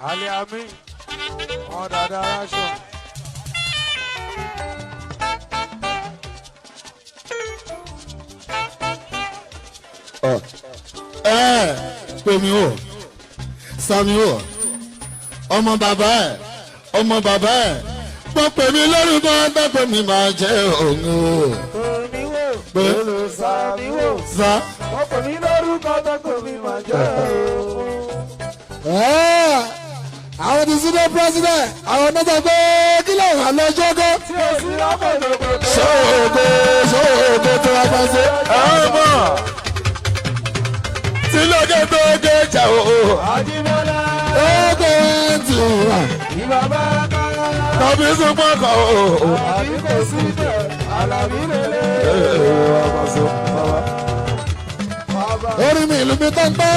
Aliami, wọn dada aṣọ. Ẹ pèmí o, Sami o, ọmọ bàbá ẹ, ọmọ bàbá ẹ, wọ́n pè mí lórúkọ tó pè mí máa jẹ́ òun o. Pèmí wò, Pé. Sami wò, Sa wọ́n pè mí lórúkọ tó pè mí máa jẹ́ òun. Àwọn ti sílé president, àwọn náà sọ pé kí ló wà lọ́jọ́ kọ́. Tí o sí lọ́pọ̀lọpọ̀ tó. Ṣóògó ṣóògó tó wá bá ṣe. Ẹ mọ̀ tí lóge tó gé jà o. Ajíbọ́lá, Ó kò tí wà. ìbàbá ká. Tàbí súnmọ́ kan o. Àbí kò sí bẹ̀, Àlàbí lélẹ̀. Bàbá. Orí mi ìlú mi tó ń gbọ́.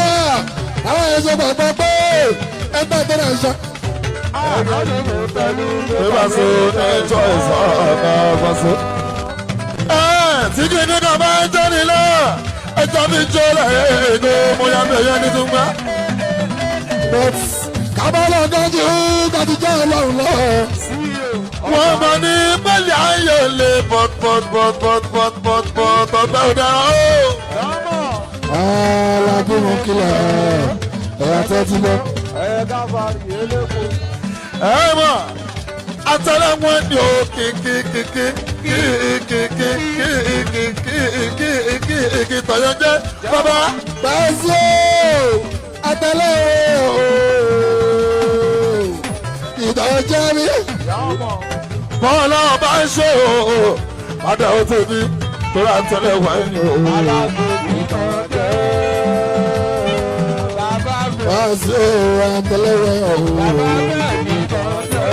Àwọn èso gbàgbọ́ pé ẹgbẹ́ tó náà ṣe. Àkọ́lé mi pẹ̀lú Bí bá so ẹjọ́ ìsọ̀kan bá so. Tí kìíní kan bá ń jẹ́ nílẹ̀, ẹjọ́ mi jó lẹ́ẹ̀kọ́ mo yá mi ẹ̀yẹ́ ní túngbà. But kábọ́lọ̀ kan jù káti jẹ́ ọlọ́run lọ. Wọ́n mọ̀ ní pẹ̀lú ayé lè bọ̀t bọ̀t bọ̀t bọ̀t bọ̀t bọ̀t bọ̀t ọ̀bẹ ọ̀daràn o. Alábí mo kìlọ̀ ẹ̀yà tẹ́tí lọ. Ẹ̀ka fari eléko. Ẹ mọ̀ àtẹlẹwọ̀n ni ó kìkìkìkì kìkìkì kìkìkì kìkì tọ̀yọ̀ jẹ́ bàbá. Pàṣẹ àtẹlẹ́ ooo ìdọ̀jẹ́ mi. Yàmọ̀. Bọ́ọ̀lù ọba ń ṣe o padà ó tèmi torí àtẹlẹwọ̀n ni o. Alágbó mi tán jẹ́. Bàbá mi. Pàṣẹ àtẹlẹ́ Bàbá ooo. mi tán jẹ́.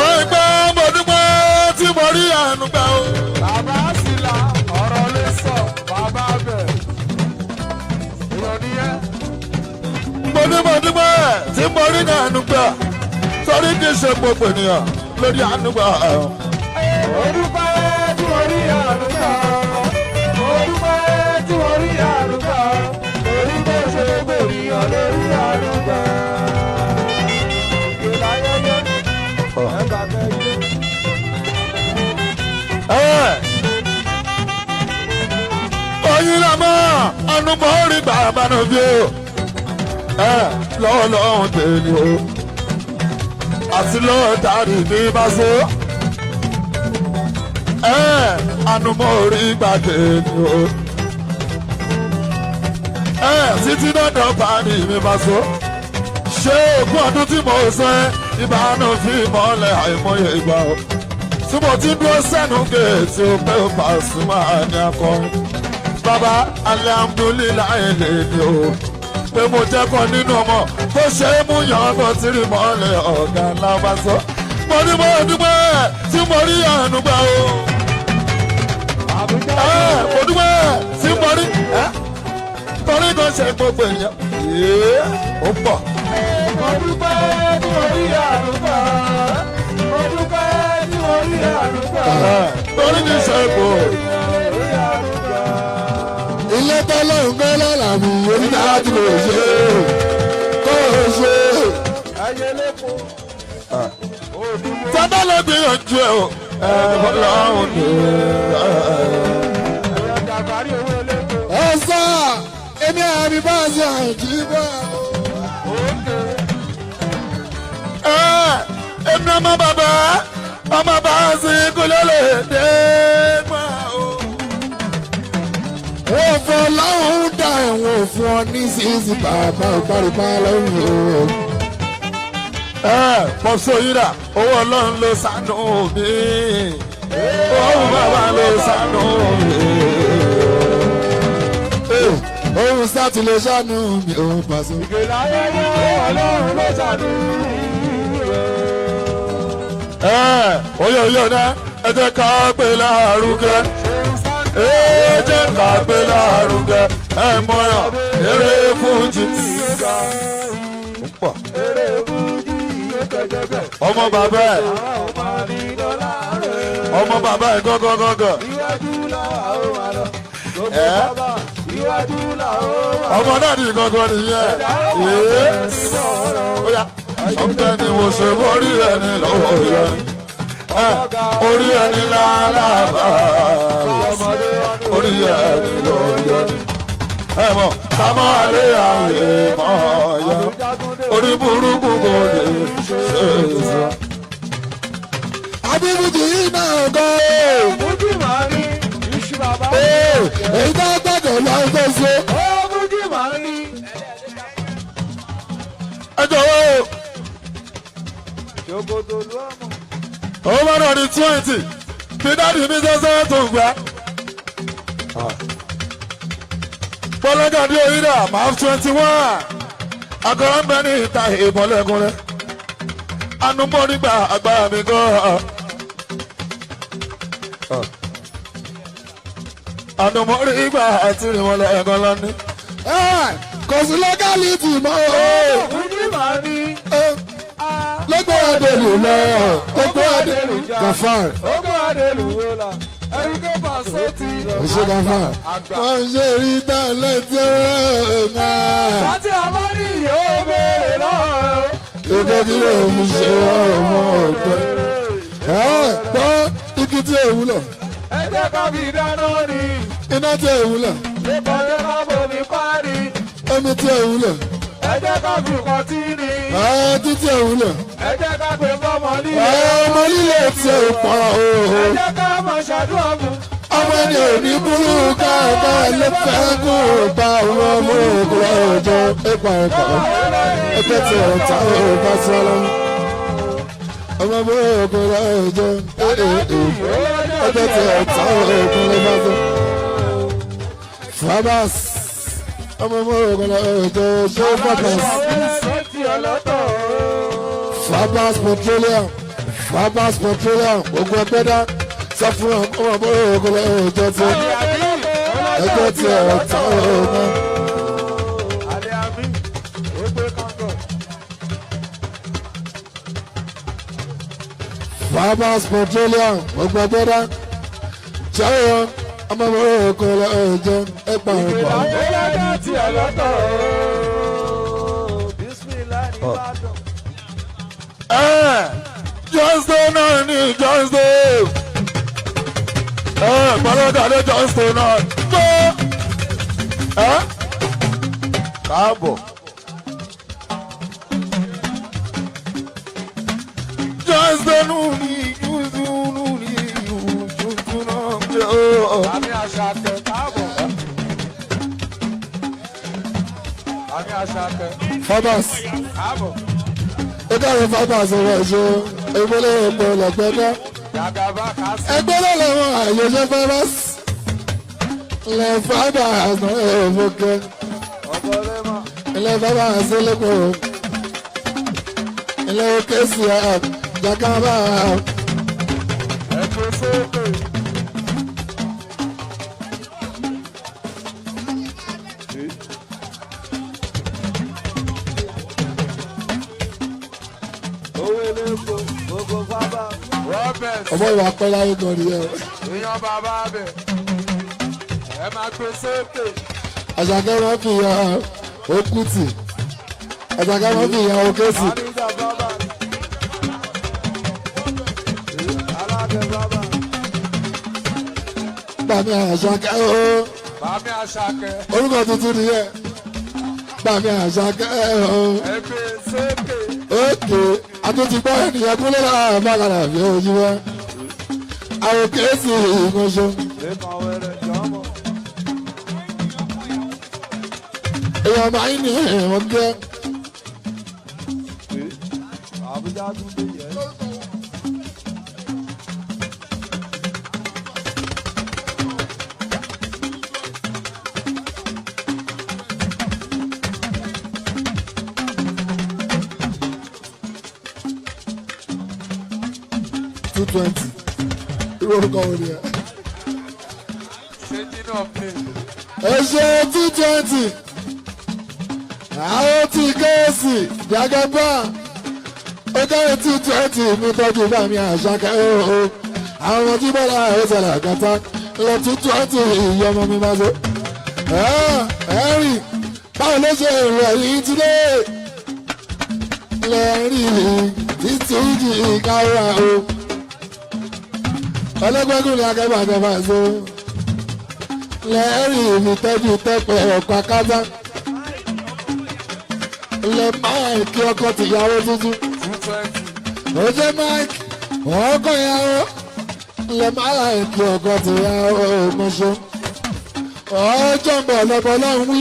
Ó gbọ́ mo dúpẹ́ tí mo rí àánú gbà o. Bàbá sì la ọ̀rọ̀ lè sọ. Bàbá bẹ̀. Ìrọ̀lẹ́. Mo ní mo dúpẹ́ tí mo rí àánú gbà torí kì í ṣe gbogbo ènìyàn lórí àánú gbà. Mo dúpẹ́ tí mo rí àánú gbà. Mo dúpẹ́ tí mo rí àánú gbà. Torí bó ṣe gbòòrìyàn lórí àánú gbà. Ìlà ayẹyẹ. Ẹgbà kẹjọ. Ẹ. Oyin la mọ́ ànúmọ́ rí bàbá náà bí o. Ẹ lọ́wọ́lọ́wọ́ tèmi o. Àti lọ́wọ́ tàrí mi bá so. Ẹ ànúmọ́ rí gbà tèmi o. Ẹ títí dọ́dọ̀ parí mi bá so. Ṣé ogún ọdún tí mo sẹ́ ìbánu fi mọ́lẹ̀ àìmọye ìgbà o, tí mo ti dúró sẹ́nu géètì ó pé Pasuma ní akọrin. Bàbá, alihamudulilayi lè ní o pé mo jẹ́ kan nínú ọmọ tó ṣe é mú yàn án tí rí mọ́lẹ̀ ọ̀gá ńlá bá sọ. Mo ní mo dúpẹ́ tí mo rí àánú gbà o. Àbújá. Ẹ, mo dúpẹ́ tí mo rí ẹ torí kan ṣe gbogbo èèyàn yéé ó pọ̀. Mo dúpẹ́ tí mo rí àánú gbà. Mo dúpẹ́ tí mo rí àánú gbà. Ẹ, torí kì í ṣe gbogbo. Rí àánú gbà. Ilé tọ́lọ́run gbé lọ́la mi onídàájú kò ṣe kò ṣe. Ẹyẹ lẹ́kọ̀ọ́. Tábà lè gbìyànjú ẹ o ẹ bọ́lá òun ni. Ẹyẹ jàmbárí owó eléko. Ẹ sá èmi àmì bá ṣe àìjí bá. Òkè. Ẹ, èmi ọmọ bàbá ọmọ bá sí kúlẹ̀ lè dé mọ́ o. Wọ́n fọ láwọn dá ẹ̀wọ̀n fún ọ ní sísì bàbá ògbárùbá lọ́rùn o. Ẹ pọ̀sọ̀ yìí rà owó ọlọ́run ló ṣàánú mi, owó bàbá ló ṣàánú mi. Ohun sátì lè ṣàánú mi ò pàṣẹ. Ìgbèlà ayẹyẹ ọlọ́run ló ṣàánú. Ẹ oyè oyè náà, ẹ jẹ́ ká gbé lárugẹ, ẹ jẹ́ ká gbé lárugẹ, ẹ mọ̀yàn eré fújì. Pọ̀. Eré fújì yóò kẹjẹgbẹ. Ọmọ bàbá ẹ, Àwọn ọmọ ní dọ́là rẹ̀. ọmọ bàbá ẹ gángan gángan. Iwájú làwọn ò máa lọ. Gbogbo Ẹ? bàbá Iwájú là ó wà. Ọmọ náà ní gangan nìyẹn. Ee, ó yá. Ọ̀pẹ ni mo ṣe orí ẹni lọ́wọ́ yẹn. Orí ẹni lálàbà. Ọmọdé wọn ní Orí ẹni lọ́wọ́ yẹn. Ẹ mọ̀, ká mọ́ alẹ́ àyè mọ́ yẹn. Àbújágúndé. Orí burúkú kò lè ṣe é sọ. Abíbùjì yìí náà gan o. Fújì máa ní iṣu bàbá. Èyí tó gbọ́dọ̀ lọ tó ṣe. Ó fújì máa ní. Ẹ jọ̀wọ́ o. Ṣòkòtò ló ọmọ. Ó bá náà ní 20 bí dáàdì mi sẹ́sẹ́ tó gbà. Bọ́lágàdé Oyinda máa 21 akọ̀rọ̀ ń bẹ ní ìta ìmọ̀lẹ́kùnrin. Anumọ́ nígbà agbára mi gan. Anumọ́ nígbà àti ìmọ̀lẹ́ ẹ̀kan lọ́ní. Kò sí lọ́gàlìtì mọ́ o. Fújì máa ní. Lọ́gbọ́n Adélù lọ. Lọ́gbọ́n Adélù. Gafar. Ogún Adélù wo la? Ẹni tó bá sóòtì. Òṣè Gafar. Wọ́n ṣe rí tẹ́lẹ̀ tí ó máa. Láti àmọ́rí yóò béèrè lọ́wọ́. Ìgbẹ́ tí yóò fi ṣe ọmọ ọ̀gbẹ́. Ẹ gbọ́ igi tí èwú lọ. Ẹ jẹ́ ká fi dáná ni. Iná tí èwú lọ. Lẹ́kọ̀ọ́ jẹ́ ká bomi párí. Omi tí èwú lọ. Ẹ jẹ́ ká fi kọtí ni. Ẹ tí èwú lọ. Ẹ jẹ́ ká pè fọ́mọ líle. Ọmọ líle tí ò pọ̀ o. Ẹ jẹ́ ká máa ṣàdúrà fún. Ọmọ ẹni ò ní burú káàká ló fẹ́ kó bá wọn mú òkú ọjọ́ ẹ̀pà ẹ̀pà. Ẹgbẹ́ tí ọ̀tá ò bá sí ọlọ́run. Ọmọ mú òkú ọjọ́ ẹgbẹ́ tí ọ̀tá òkú ló bá sọ. Fabas ọmọ mú òkú ọjọ́ ṣé Fabas. Fabas Petroleum Fabas Petroleum gbogbo ẹgbẹ́ dá sọ fún ọmọ mú òkú ọjọ́ tí ẹgbẹ́ tí ọ̀tá òkú. Fabas Petroleum gbogbo ẹgbẹ́ dá jẹ́wọ́ ọmọ mú òkú ọjọ́ ẹgbà ẹgbà. Johnston náà ni Johnston. Bọ́lágàdé Johnston náà tó. Káàbọ̀. Johnston ní Johnston ní Johnston náà ní. Àmì àṣàkẹ́ káàbọ̀. Àmì àṣàkẹ́ Fabas káàbọ̀. ó dáhùn Fabas ọ̀rọ̀ ẹ̀ṣọ́ ìmọ̀lẹ́ ọ̀pọ̀ ọ̀lọ́gbẹ́dá. Gàgàbá kásì. Ẹgbẹ́ náà làwọn àyẹ̀ṣẹ́ Fabas ilẹ̀ Fabas náà ẹ̀fọ́kẹ́ Ọ̀bọ̀lẹ́mọ̀. ilẹ̀ Fabas ẹlẹ́kọ̀ọ́ ilẹ̀ òkèsì àjàkábà Ẹ̀kọ́ sókè. Owó elépo, gbogbo bàbá. Robert, ọmọ ìwà pẹ́ láyé gan nìyẹn o. èèyàn bàbá bẹ̀. Ẹ máa gbé sókè. Àṣàkẹ́ wọn fi hàn Òkútì Àṣàkẹ́ wọn fi hàn Òkèsì Mánìjà bàbá. Alágẹ̀ bàbá. Bàmí Àṣàkẹ́ o Bàmí Àṣàkẹ́. orúkọ tuntun nìyẹn Bàmí Àṣàkẹ́ o. Ẹ gbé sókè. Òkè àtúntì gbọ́ ènìyàn kúnlẹ̀ láàrín bàkàrà fi ojú wa. Àwọn Òkèsì ìgbọ̀nsọ. Lẹ́kàn wẹ̀rẹ̀ jọ́mọ̀. Èèyàn máa ń ní ìwọ̀n gẹ́. Àbújá tún dé yẹn. 220. Irú orúkọ wo ni ẹ? Changing of name. Ẹ ṣe 220. Àwọn tí kéèsì Jagaba. Ó kẹ́rin 220 mi tọ́jú bá mi Àṣàkẹ́ ooo. Àwọn tí bọ́lá ẹ̀ sọ̀rọ̀ kàtá lọ 220 ìyá ọmọ mi máa ṣe. Ẹ̀rì báwo ló ṣe rẹ̀ yìí ti dé lẹ́rìí títí jì kára o. Ọlọ́gbẹ́gùn ni akẹ́bà àjọba ṣe lẹ́rìí mi tọ́jú tẹ́pẹ́ ọ̀pá kátá lẹ máìkì ọkọ tìyàwó tuntun. Ó jẹ́ máìkì ọkọ ìyàwó lẹ máìkì ọkọ tìyàwó mọ́ṣọ́. Ọjọ́ ń bọ̀ lọ́bọ̀ ọlọ́run wí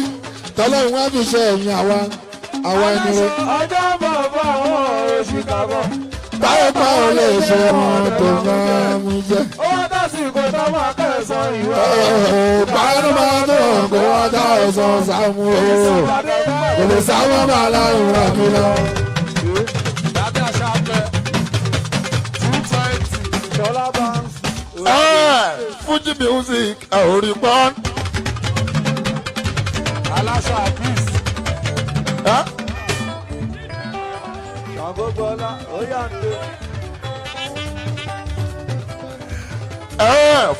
tọ́lọ́run wá fi ṣe ẹ̀yìn àwa àwa ẹni rẹ. Ọjọ́ bọ̀ bọ̀ àwọn oṣù kàbọ̀. Báwo báwo lè ṣe wọn tó máa mú jẹ. Ó wá tásìkò tó máa kẹsàn-án ìwé. Báyọ̀ máa tó kó wá dá ọ̀sán sáàmù o. Kò lè sáwọn máa láyùn àkìlọ. Lábẹ́ àṣà pẹ̀ 220 Ṣọlá Banks. Fuji music orí pọ́n. Aláṣà Peace. Ṣàngógbọ́lá ó yà ń lé.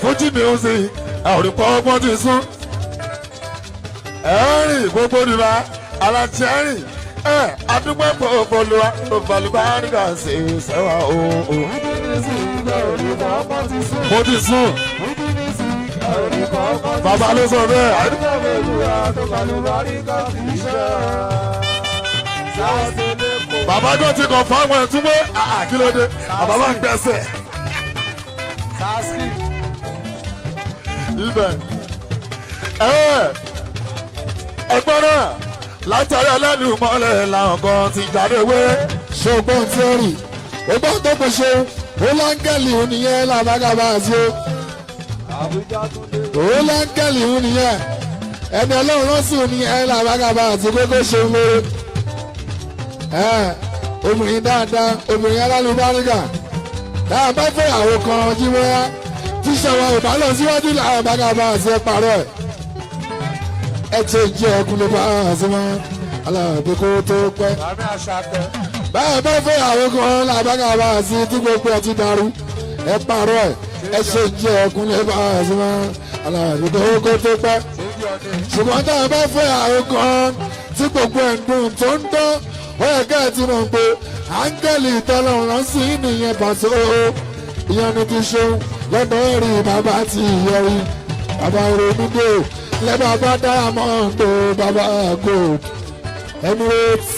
Fuji music orí pọ́n ọgbọ́n ti sún. Ẹ̀rìn gbogbo nìbá aláṣẹ́rìn adúgbò gbogbo lura tó balùbáríkà sí sẹ́wà o. Mo ti sùn. Bàbá ló sọ bẹ́ẹ̀. Bàbá tó ti kàn fáwọn ẹ̀ túnbọ̀ kí ló dé? Bàbá máa ń gbẹ́sẹ̀. Ibẹ̀ ẹgbọ́n náà látàrí ẹlẹ́nu mọ́lẹ̀ làwọn kan ti jáde wé. Ṣùgbọ́n tí ó rì, ọgbọ́n tó kò ṣe, ó láńgẹ́lì nìyẹn làbágàbà àti ó. Ó láńgẹ́lì nìyẹn, ẹni ọlọ́run rán sí nìyẹn làbágàbà àti kókó ṣe ń lóore. Obìnrin dáadáa, obìnrin alálùbáríkà, tá a bá fẹ́ àwọn kan jíwọ́yá, tíṣà wa ò bá lọ síwájú làbágàbà àti ẹ pààrọ̀ ẹ̀. Ẹ ti jẹ́ ọkùnrin bá àti wọn, aláàbí kó tó pẹ́. Báyọ̀ bá fẹ́ àwọn kan làbágàbà sí tí gbogbo ẹ̀ ti dàrú ẹ pààrọ̀ ẹ̀ ẹ ṣe jẹ́ ọkùnrin bá a sí wọn aláàbí kó tó pẹ́. Ṣùgbọ́n tá a bá fẹ́ àwọn kan tí gbogbo ẹ̀ ń dùn tó ń dán ó yẹ ká ẹ̀ ti mọ̀ pé áńgẹ́lì ìtọ́lọ́run rán sí nìyẹn pàṣẹ o. Ìyẹn ni ti ṣeun lọ́dọ̀ rí bàbá ti yọrí bàbá ronúdò lẹ́bàá diamond bàbá gold Emirates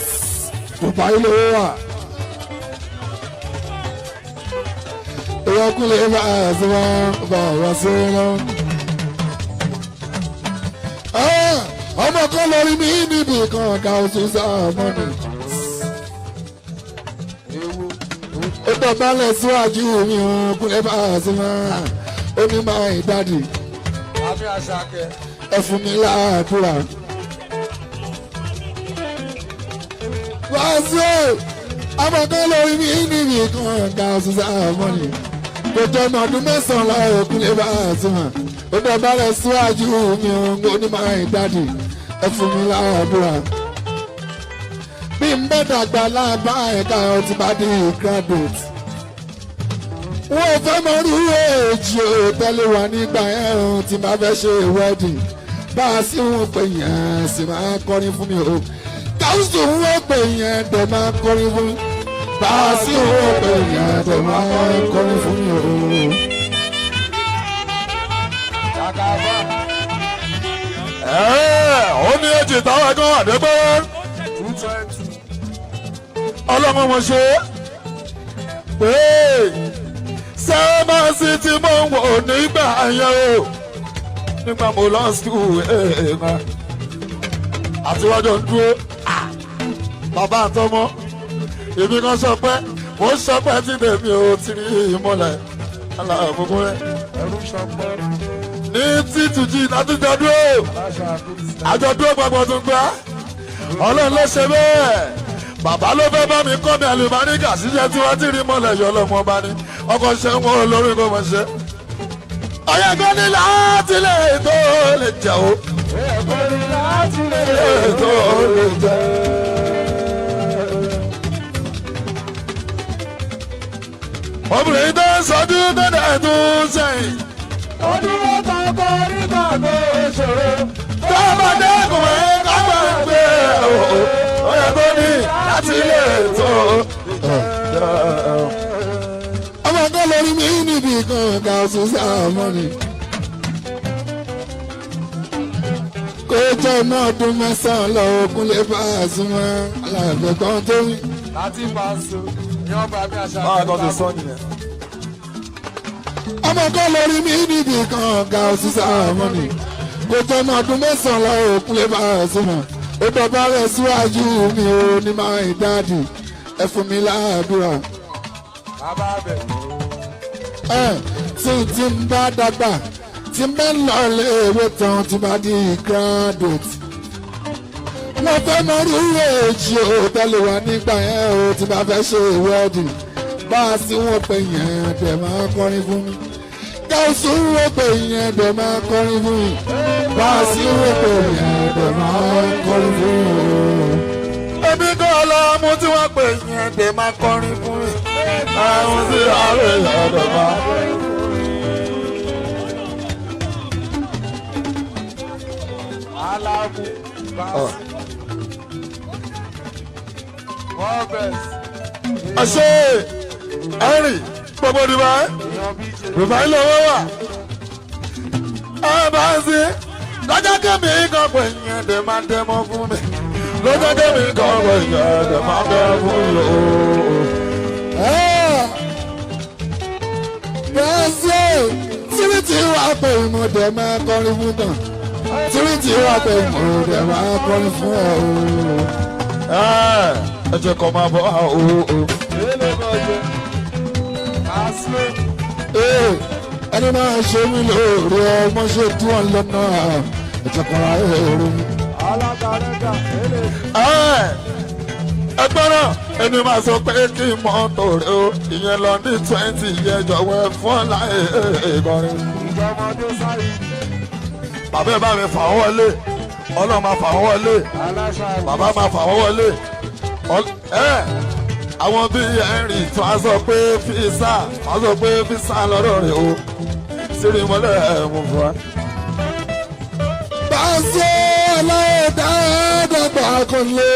Dubai ló wà. Ìyọkùnlé bá a sí wọn bá wá sí lọ. Ọmọ kan lórí mi níbi kan ọ̀gá oṣù sáàmọ́nì. Ó dọ̀bálẹ̀ síwájú mi ọkùnrin bá a sí wọn. Ó ní máa ń dádì. Ẹ fún mi láàdúrà. Wàásù ọmọ kan lórí mi níbi kan ọ̀gá oṣù sáàmọ́nì. Kò jẹ́ ọmọ ọdún 9 lọ́wọ́ ọkùnrin bá a sí wọn. Ó dọ̀bálẹ̀ síwájú mi ó ní máa ń dádì. Ẹ fún mi láàdúrà. Bí n bá dàgbà láàbá ẹ̀ka ọtí bá di graduate. Wọ́n fẹ́ mọ irú èjì ò tẹ́lẹ̀ wà nígbà ẹ̀rùn tí bá fẹ́ ṣe wedding. Bá a sì wọ́n pè yẹn sì máa kọrin fún mi o. Káwùsù wọ́n pè yẹn dẹ̀ máa kọrin fún mi. Bá a sì wọ́n pè yẹn dẹ̀ máa kọrin fún mi o. Ó ní èjì táwọn ẹgbẹ́ wà dé pé ọlọ́run mo ṣe pé sẹ́mọ́sì tí mo ń wò nígbà yẹn o nígbà mo lọ sùkúù ẹ̀ẹ́mà àtiwájú ń dúró bàbá àtọmọ èmi kan sọ pé mo sọ pé tí tèmi ò ti rí ìmọ̀lẹ̀ aláàbùkún rẹ̀ ní títújì látújọ dúró àjọ dúró gbàgbọ́ tó gbá ọlọ́run ló ṣe bẹ́ẹ̀ bàbá ló fẹ́ bá mi kọ́ mi àlùbáríkà ṣiṣẹ́ tí wọ́n ti rí mọ́lẹ̀ yọ ọlọ́mọ ọba ni ọkọ̀ ṣe ń wọ́n olórí kò mọ̀ ṣe. Ọyẹ kan ní láti lè tó lè jẹ o. Tó lè jẹ. Obìnrin tó ń sọdún tó dẹ̀ tó ń sẹ́yìn. Ọdún ọ̀tọ̀ kọ́ nígbà tó ṣòro. Tó Bàbá dẹ́kun ẹ̀ kágbà gbé ó yẹ kó ní láti ilé tó. Ọmọ kan lórí mi níbi kan Gàùsù Sàmọ́nì. Kó jẹ́ ọmọ ọdún 9 lọ Kúnlé Pasuma aláàbẹ̀ kan tó rí. Láti Paso, yóò bá mi àṣà. Báwa kan ti sọ nìyẹn. Ọmọ kan lórí mi níbi kan Gàùsù Sàmọ́nì. Kó jẹ́ ọmọ ọdún 9 lọ Kúnlé Pasuma. Ó dọ̀bálẹ̀ síwájú mi ò ní máa ń dáàdì. Ẹ fún mi láàdúrà. Bàbá bẹ̀. Tí tí ń bá dàgbà tí ń bá lọ léèwé tán tí bá di graduate. Mo fẹ́ mọ irú èjì ò tẹ́lẹ̀ wá nígbà yẹn o tí bá fẹ́ ṣe wedding. Bá a sì wọ́n pè yẹn dẹ̀ máa kọrin fún mi. Gáúsù wọ́n pè yẹn dẹ̀ máa kọrin fún mi. Bá a sì wọ́n pè yẹn dẹ̀ máa kọrin fún mi. Èmi kọ́ ọlọ́mú tí wọ́n pè yẹn dè máa kọrin fún mi. Àwọn tí àárẹ̀ ọ̀dọ̀ máa. Aláàbù. Paso. Wọ́ọ̀bẹ̀s. Àṣé ẹ̀rì gbogbo Dubai Èèyàn bíi jẹ. Dubai lówó wà. Ẹ bá ń sin lọ́jọ́ kẹ́mi kan pè yẹn dè máa dẹ́mọ́ fún mi. Lọ́jọ́ kẹ́mi kan pè yẹn dè máa dẹ́mọ́ fún mi. Bẹ́ẹ̀sì tírí tí wàá pè mo dẹ̀ máa kọrin fún tàn. Tírí tí wàá pè mo dẹ̀ máa kọrin fún ẹ o. Ẹ jẹ́ kó máa bọ̀ á o o. Èlé bọ̀jẹ̀. Paso. Ee, ẹni máa ṣe mí lóore ọmọ ṣe tú ọ lọ́nà ìjọkọ̀ra èrò mi. Alága rẹ́gà. Èlé. Ẹgbọ́n náà ẹni máa sọ pé kí mọ́tò rẹ o ìyẹn lọ ní 20 yẹn jọ̀wọ́ ẹ fún láì ìkọrin. Ìjọmọdé sáyé. Bàbá ẹ bá mi fà wọ́n wọlé, Ọlọ́run máa fà wọ́n wọlé, Aláṣà. bàbá máa fà wọ́n wọlé. Àwọn bíi Henry tí wọ́n sọ pé fíìsà wọ́n sọ pé fíìsà lọ́dọ̀ rẹ̀ o sírí mọ́lẹ̀ ẹ̀ mú fún wa. Báṣẹ́ aláìdáàdàgbà kan lé.